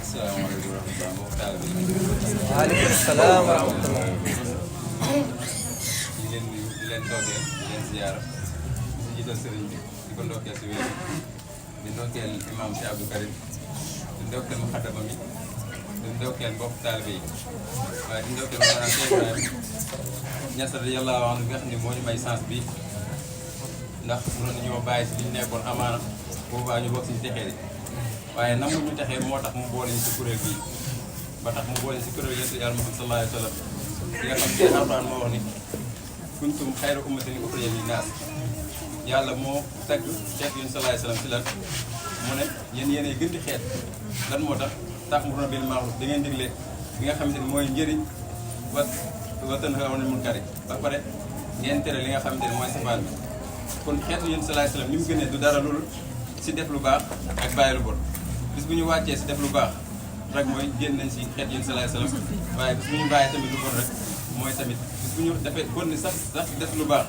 asalaamaaleykum wa rahmatulah. waaleykum salaam wa rahmatulah. di leen nuyu di leen toogee di leen ziyaara di jiital sëriñ bi di ko ndokkeel si wér di ndokkeel imam Cheikh Abdou Karim di ndokkeel muxaddama mi di ndokkeel mbokk taalibe yi waaye di ndokkeel maanaam Cheikh Ibrahima Ñas radiyallaahu anhu nga xam ne moo ñu may sens bi ndax mënoon nañoo bàyyi si li ñu nekkoon amaana boobaa ñu bokk si texee waaye nam ñu texee moo tax mu boole ñu si kuréel bii ba tax mu boole si kuréel yonent Yàlla Muhammad sallallaahu alayhi wa sallam li nga xam ne Alxuraan moo wax ni kuntum xayra ummatin uxrijat linnaas yàlla moo tagg xeet yu sallallaahu alayhi wa sallam si lan mu ne yéen yéenay gën di xeet lan moo tax ta'muruuna bil ma'ruuf da ngeen digle bi nga xamante ni mooy njëriñ wa tanhawna anil munkari ba pare ngeen tere li nga xamante ni mooy safaan bi kon xeetu yéen sallallaahu alayhi wa sallam ni mu gënee du dara loolu si def lu baax ak bàyyi lu bon bis bu ñu wàccee si def lu baax rek mooy génn nañ si xeet yéen sallallaahu alayhi wa sallam waaye bis bu ñu bàyyee tamit lu bon rek mooy tamit bis bu ñu defee kon ni sax def lu baax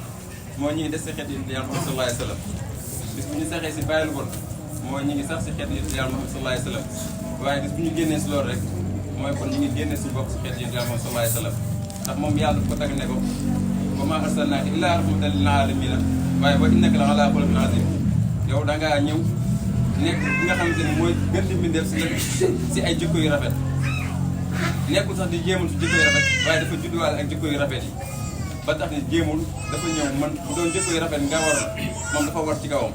mooy ñi ngi des si xeet yéen Yàlla Muhammad sallallaahu alayhi wa sallam bis bu ñu saxee si bàyyi lu bon mooy ñi ngi sax si xeet yéen Yàlla Muhammad sallallaahu alayhi wa sallam waaye bis bu ñu génnee si loolu rek mooy kon ñi ngi génnee si bopp si xeet yéen Yàlla Muhammad sallallaahu alayhi wa sallam ndax moom yàlla ko tagg ne ko wa maa arsalnaaka illaa rahmatan lil aalamiina waaye wa innaka la alaa xuluqin aziim yow da ngaa ñëw nekk ki nga xamante ni mooy gën di mbindeef si ay jikko yu rafet nekkul sax di jéemul si jikko yu rafet waaye dafa judduwaale ak jikko yu rafet yi ba tax ni jéemul dafa ñëw man bu doon jikko yu rafet nga war la moom dafa war ci kawam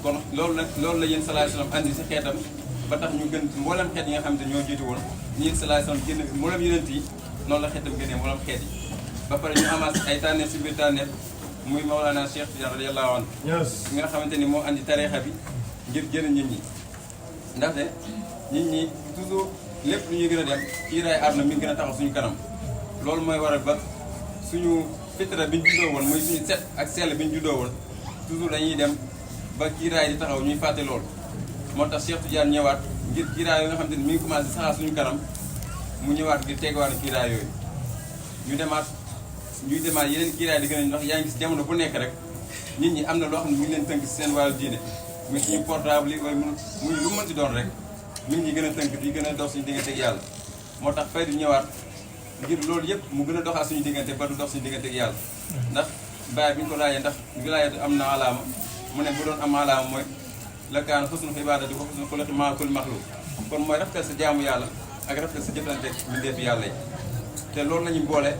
kon loolu la yéen sallallaahu alayhi wa sallam andi si xeetam ba tax ñu gën mboolem xeet yi nga xamante ñoo jiitu woon yéen sallallaahu alayhi wa sallam génn mboolem yonent yi noonu la xeetam gënee mboolem xeet yi ba pare ñu amaat ay tànneef si biir tànneef muy Mawlana Cheikh Tidiane radiyallaahu anhu nga xamante ni moo andi tariixa bi ngir jëriñ nit ñi ndaxte nit ñi toujours lépp lu ñuy gën a dem kiiraay àdduna mi ngi gën a taxaw suñu kanam loolu mooy waral ba suñu fitra bi ñu juddoo woon muy suñu set ak sell bi ñu juddoo woon toujours dañuy dem ba kiiraay di taxaw ñuy fàtte loolu moo tax Cheikh Tidiane ñëwaat ngir kiiraay yoo nga xamante ni mi ngi commencé saxaar suñu kanam mu ñëwaat ngir tegawaat kiiraay yooyu ñuy demaat yeneen kiiraay di gën a ndax yaa ngi gis jamono bu nekk rek nit ñi am na loo xam ne mi ngi leen tënk si seen wàllu diine muy suñu portable yi muy lu mën ci doon rek mi ngi gën a tënk di gën a dox suñu diggante ak yàlla moo tax fay di ñëwaat ngir loolu yëpp mu gën a doxaat suñu diggante ba du dox suñu diggante ak yàlla ndax bàyyi bi ñu ko laajee ndax wilaayatu am na alaama mu ne bu doon am alaama mooy la kaan xusnul ibaadati wa xusnul xuluqi maa kulli maxluuq kon mooy rafetal sa jaamu yàlla ak rafetal sa jëflante ak mbindeefi yàlla yi te loolu la ñu boole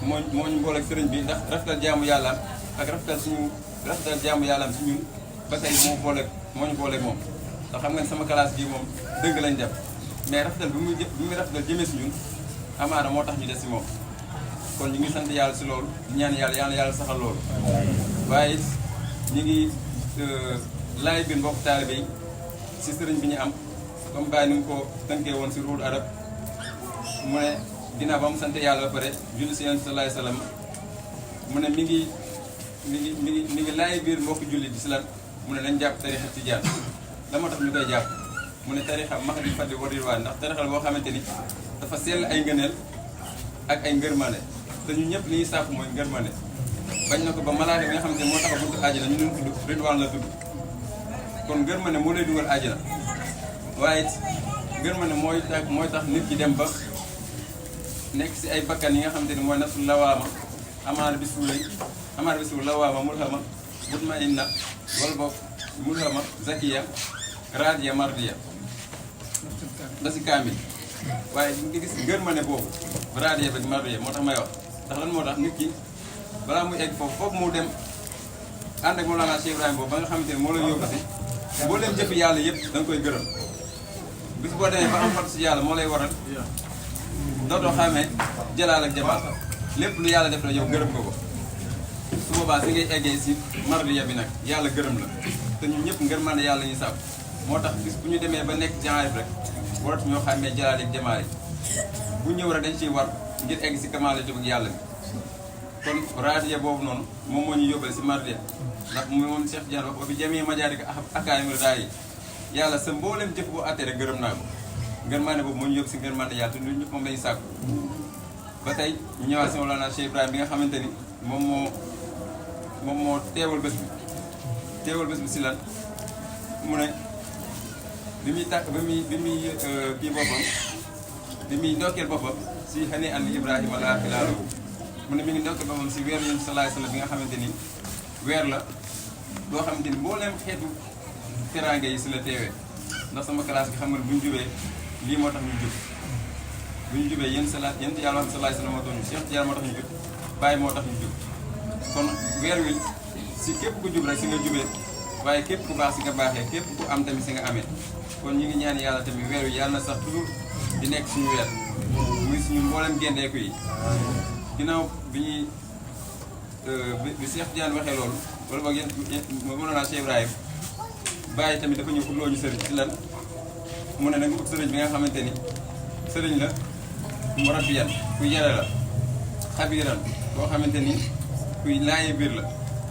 moo ñu boole ak sëriñ bi ndax rafetal jaamu yàlla ak rafetal jaamu yàlla si ñun ba tey moo ñu booleeg moom ndax xam nga sama classe bii moom dëgg lañ def mais rafetal bi muy rafetal jëmee si ñun amaana moo tax ñu des si moom kon ñu ngi sant yàlla si loolu ñaan yàlla saxal loolu waaye ñu ngi laaj bi mbokk taalibe yi si sëriñ bi ñu am comme bàyyi ni mu ko tënkee woon si ruul arab mu ne ginnaaw ba mu sant yàlla ba pare julli si yonent sallallaahu alayhi wa sallam mu ne mi ngi laaj biir mbokk julli di si lan mu ne nañ jàpp tarixa tijaan la moo tax ñu koy jàpp mu ne tarixa mahdi fadli wa ridwaan ndax tarixa boo xamante ni dafa sell ay ngëneel ak ay ngërmande te ñun ñëpp li ñuy sàkku mooy ngërmande bañ na ko ba malaaka bi nga xamante ni moo tax a buntu àjjana ñu leen tudd ridwaan la tudd kon ngërmande moo lay dugal àjjana waaye ngërmande mooy tax nit ki dem ba nekk si ay bakkan yi nga xamante ni mooy nafsul lawaama amaana bi suul lawaama mulhama mutmainna wala boog mulhama zakiya raadiya mardiya ba si kaamil waaye nga gis ngërmande boobu raadiya ba mardiya moo tax may wax ndax lan moo tax nit ki balaa muy egg foofu mu dem ànd ak Mawlana Cheikh Ibrahima boobu ba nga xamante ni moo la yóbbu si boo leen jëfi yàlla yëpp da nga koy gërëm bis boo demee ba am fat si yàlla moo lay waral dootoo xamee jalaal ak jamaal lépp lu yàlla def la yow gërëm nga ko su boobaa si ngay eggee si mardiya bi nag yàlla gërëm la te ñun ñëpp ngërmande yàlla ñuy sàpp moo tax bis bu ñu demee ba nekk jaarif rek waratu ñoo xamee jalaal ak jamaal bu ñëw rek dañ ciy war ngir egg si kamaale jëm ak yàlla bi kon raadiya boobu noonu moom moo ñu yóbbale si mardiya ndax moom Cheikh Tidiane wax ba bi jamee majaarika akaayimul daa yi yàlla sa mboolem jëf boo attee rek gërëm naa ko ngërmande boobu moo ñu yóbbu si ngërmande yàlla te ñun ñëpp moom lañu sàkku ba tey ñu ñëwaat si Mawlana Cheikh Ibrahima bi nga xamante ni moom moo moom moo teewal bés bi si lan mu ne bi muy kii boppam bi muy ndokkeel boppam si xane an Ibrahima laa xilaalahu mu ne mi ngi ndokkeel boppam si weer yonent salaay salaam bi nga xamante ni weer la boo xamante ni mbooleem xeetu teraange yi si la teewee ndax sama classe bi xam nga bu ñu jubee lii moo tax ñu jub bu ñu jubee yéen yàlla wax salaay salaam moo tax ñu Cheikh Tidiane moo tax ñu jub Baye moo tax ñu jub kon weer wi si képp ku jub rek si nga jubee waaye képp ku baax si nga baaxee képp ku am tamit si nga amee kon ñu ngi ñaan yàlla tamit weer wi yàlla na sax toujours di nekk suñu weer muy suñu mboolem géndeeku yi ginnaaw bi ñuy bi Cheikh Tidiane waxee loolu wala boog yéen mënoon naa Cheikh Ibrahima Baye tamit dafa ñëw utloo ñu sëriñ ci lan mu ne nag ut sëriñ bi nga xamante ni sëriñ la mu rabbiyan kuy yare la xabiiran koo xamante ni kuy laayi biir la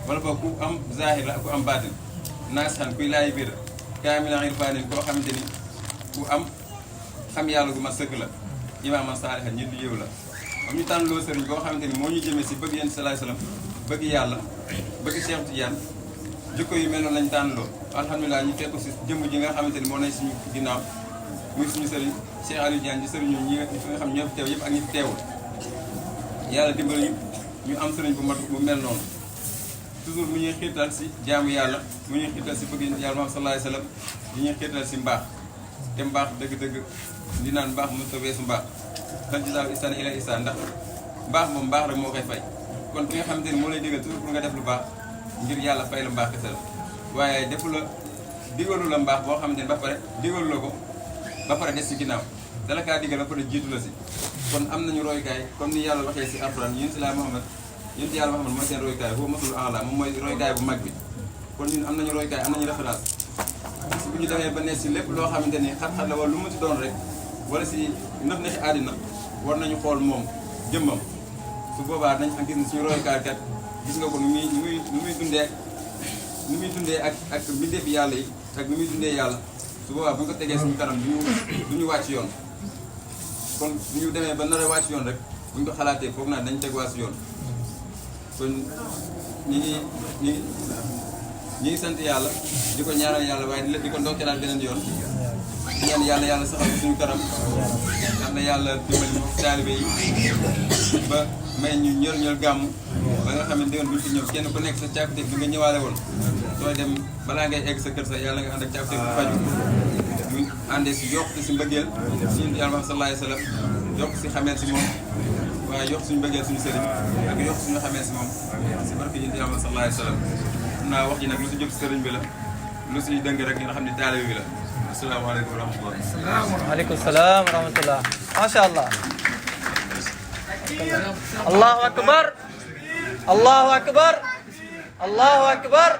wala boog ku am zahir la ku am baatin naasixan kuy laayi biir la kaamilan irfaanin koo xamante ni ku am xam yàlla gu ma sëkk la imaaman saalihan nit lu yëw la am ñu tànn loo sëriñ boo xamante ni moo ñu jëmee si bëgg yéen salaay salaam bëgg yàlla bëgg Cheikh Tidiane jikko yu mel noonu lañu tànn loo alhamdulilah ñu fekk si jëmm ji nga xamante ni moo nañ suñu ginnaaw muy suñu sëriñ Cheikh Aliou Diagne ci sëriñ ñi nga xam ñoo fi teew yëpp ak ñi fi teewul yàlla dimbali ñu am sëriñ bu mat bu mel noonu toujours mu ñuy xiirtal si jaamu yàlla mu ñuy xiirtal si bëgg yàlla moom sallallahu alayhi wa sallam di ñuy xiirtal si mbaax te mbaax dëgg-dëgg di naan mbaax mu ta weesu mbaax xan jazaaa'u ihsaan ilaa ihsaan ndax mbaax moom mbaax rek moo koy fay kon ki nga xamante ni moo lay digal toujours pour nga def lu baax ngir yàlla fay la mbaax kese la waaye defu la digalu la mbaax boo xamante ni ba pare digalu la ko ba pare des si ginnaaw dala kaa digal ba pare jiitu la si kon am nañu roykaay comme ni yàlla waxee si alxuraan yonent yàlla Muhammad mooy seen roykaay boobu masul ala moom mooy roykaay bu mag bi kon ñun am nañu roykaay am nañu référence si bu ñu demee ba ne si lépp loo xamante ni xat-xat la wala lu mu ci doon rek wala si nëx nexi àddina war nañu xool moom jëmmam su boobaa nañ gis ne suñu roykaay kat gis nga ko nu muy dundee ak mbindeef yàlla yi ak nu muy dundee yàlla su boobaa bu ñu ko tegee suñu kanam du ñu wàcc yoon kon bu ñu demee ba nar a wàcc yoon rek bu ñu ko xalaatee foog naa dañ teg waa si yoon kon ñi ngi sant yàlla di ko ñaanal yàlla waaye di ko ndokkeelaat beneen yoon di ñaan yàlla saxal suñu kanam yàlla dimbali taalibe yi ba may ñu ñël gàmm ba nga xam ne déwén buñ ci ñëw kenn ku nekk sa càkkutéef bi nga ñëwaale woon sooy dem balaa ngay egg sa kër sax yàlla nga ànd ak càkkutéef bu faju muy àndee si yokk si mbëggeel si yonent yàlla sallallahu alayhi wa sallam yokk si xameel si moom waaye yokk suñu mbëggeel suñu sëriñ ak yokk suñu xameel si moom si barke yonent yàlla sallallahu alayhi wa sallam xam naa wax ji nag lu si jóg si sëriñ bi la lu si dëng rek nga xam ne taalibe bi la asalaamaaleykum wa rahmatullah. waaleykum salaam wa rahmatullah. macha allah. allahu akbar. allahu akbar. allahu akbar.